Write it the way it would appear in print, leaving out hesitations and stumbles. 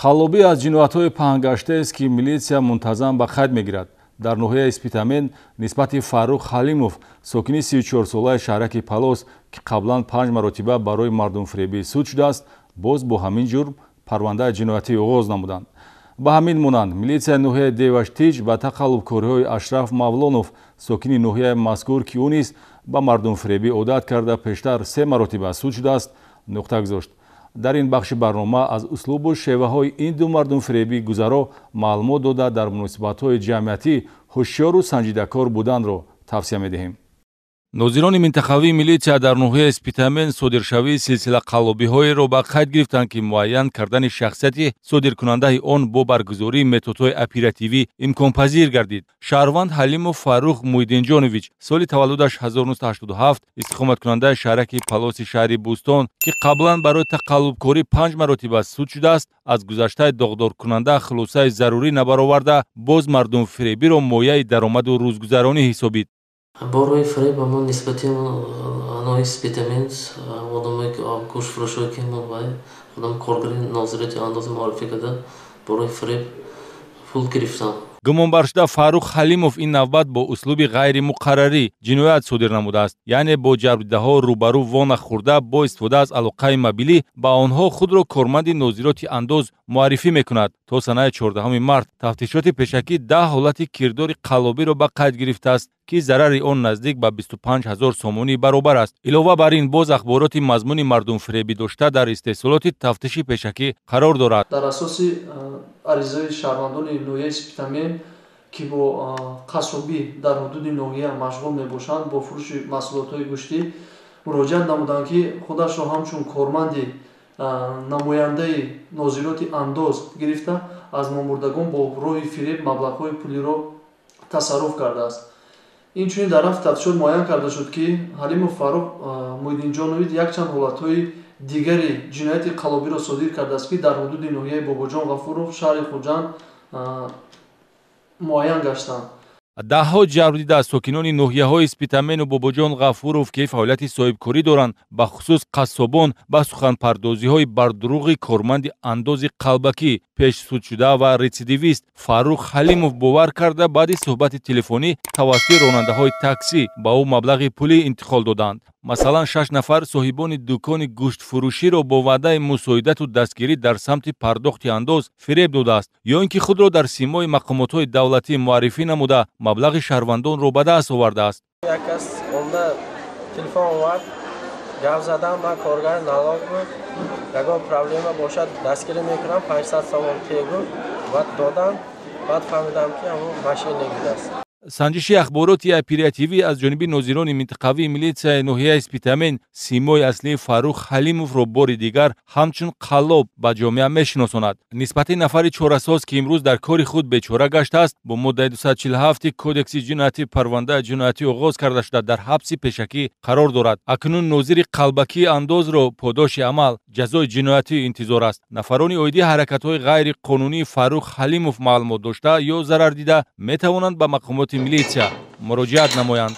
Қаллобӣ аз ҷиноятҳои паҳнгаштаест, ки милитсия мунтазам ба қайд мегирад. Дар ноҳияи Спитамен нисбати Фаррух Ҳалимов, сокини 34-солаи шаҳраки Палос, ки қаблан 5 маротиба барои мардумфиребӣ суд шудааст, боз бо ҳамин ҷурм парвандаи ҷиноятӣ оғоз намуданд. Ба ҳамин монанд милитсияи ноҳияи Деваштич ба тақаллубкориҳои Ашраф Мавлонов, сокини ноҳияи мазкур, ки ӯ низ ба мардумфиребӣ одат карда, пештар 3 маротиба суд шудааст, нуқта гузошт. Дар ин бахши барнома аз услубу шеваҳои ин ду мардумфиребӣ гузаро маълумот дода, дар муносибатҳои ҷамъиятӣ ҳушёру санҷидакор буданро тавсия медиҳем. Нозирони минтақавии милитсия дар ноҳияи Спитамен содиршавии силсила қаллобиҳоеро ба қайд гирифтанд, ки муайян кардани шахсияти содиркунандаи он бо баргузории методҳои оперативӣ имконпазир гардид. Шаҳрванд Ҳалимов Фаррух Муҳиддинҷонович, соли таваллудаш 1987, истиқоматкунандаи шаҳраки Палоси шаҳри Бӯстон, ки қаблан барои тақаллубкорӣ 5 маротиба суд шудааст, аз гузаштаи доғдоркунанда хулосаи зарурӣ набароварда, боз мардумфиребиро мояи даромаду рӯзгузаронӣ ҳисобид. Бо роҳи фиреб ҳамон нисбати ноҳияи Спитамен одамое ки гӯштфурӯшое ки мо вай одам коргари нозирати андози муаррифӣ карда, бо роҳи фиреб пул гирифтам. Гумонбаршуда Фаррух Ҳалимов ин навбат бо услуби ғайримуқаррарӣ ҷиноят содир намудааст, яъне бо ҷабрдидаҳо рӯбарӯ во нахӯрда, бо истифода аз алоқаи мобилӣ ба онҳо худро корманди нозироти андоз муаррифӣ мекунад. То санаи 14 март тафтишоти пешакӣ 10 ҳолати кирдори қаллобиро ба қайд гирифтааст, ки зарари он наздик ба 25 000 сомонӣ баробар аст. Илова бар ин, боз ахбороти мазмуни мардумфиребӣ дошта дар истеҳсолоти тафтиши пешакӣ қарор дорад. Дар асоси аризаи шаҳрвандони ноҳияи Спитамен, ки бо қассобӣ дар ҳудуди ноҳия машғул мебошанд, бо фурӯши маҳсулотҳои гӯштӣ муроҷиат намуданд, ки худашро ҳамчун корманди намояндаи нозироти андоз гирифта, аз номбурдагон бо роҳи фиреб маблағҳои пулиро тасарруф кардааст. Инчунин дар рафти тафтишот муайян карда шуд, ки Ҳалимов Фаррух Муҳиддинҷонович якчанд ҳолатҳои дигари ҷинояти қаллобиро содир кардааст, ки дар ҳудуди ноҳияи Бобоҷон Ғафуров, шаҳри Хуҷанд муайян гаштанд. Даҳҳо ҷабрдида аз сокинони ноҳияҳои Спитамену Бобоҷон Ғафуров, ки фаъолияти соҳибкорӣ доранд, бахусус қассобон, ба суханпардозиҳои бардурӯғи корманди андози қалбакӣ, пешсудшуда ва рецидивист Фаррух Ҳалимов бовар карда, баъди суҳбати телефонӣ тавассути ронандаҳои таксӣ ба ӯ маблағи пулӣ интиқол доданд. Масалан, 6 нафар соҳибони дукони гӯштфурӯширо бо ваъдаи мусоидату дастгирӣ дар самти пардохти андоз фиреб додааст, ё ин ки худро дар симои мақомотҳои давлатӣ муаррифӣ намуда, маблағи шаҳрвандонро ба даст овардааст. Як кас омда телефон овард, гап задам, ман коргари налог буд, ягон проблема бошад дастгирӣ мекунам, 500 сомон те гуфт, баъд додам, баъд фаҳмидам, ки ҳамон мошенник будааст. Санҷиши ахбороти оперативӣ аз ҷониби нозирони минтақавии милитсияи ноҳияи Спитамен симои аслии Фаррух Ҳалимовро бори дигар ҳамчун қаллоб ба ҷомеа мешиносонад. Нисбати нафари чорасоз, ки имрӯз дар кори худ бечора гаштааст, бо моддаи 247 кодекси ҷиноятӣ парвандаи ҷиноятӣ оғоз карда шуда, дар ҳабси пешакӣ қарор дорад. Акнун нозири қалбакии андозро подоши амал ҷазои ҷиноятӣ интизор аст. Нафарони оиди ҳаракатҳои ғайриқонунии Фаррух Ҳалимов маълумот дошта ё зарар дида метавонанд ба мақомоти милитсия муроҷиат намоянд.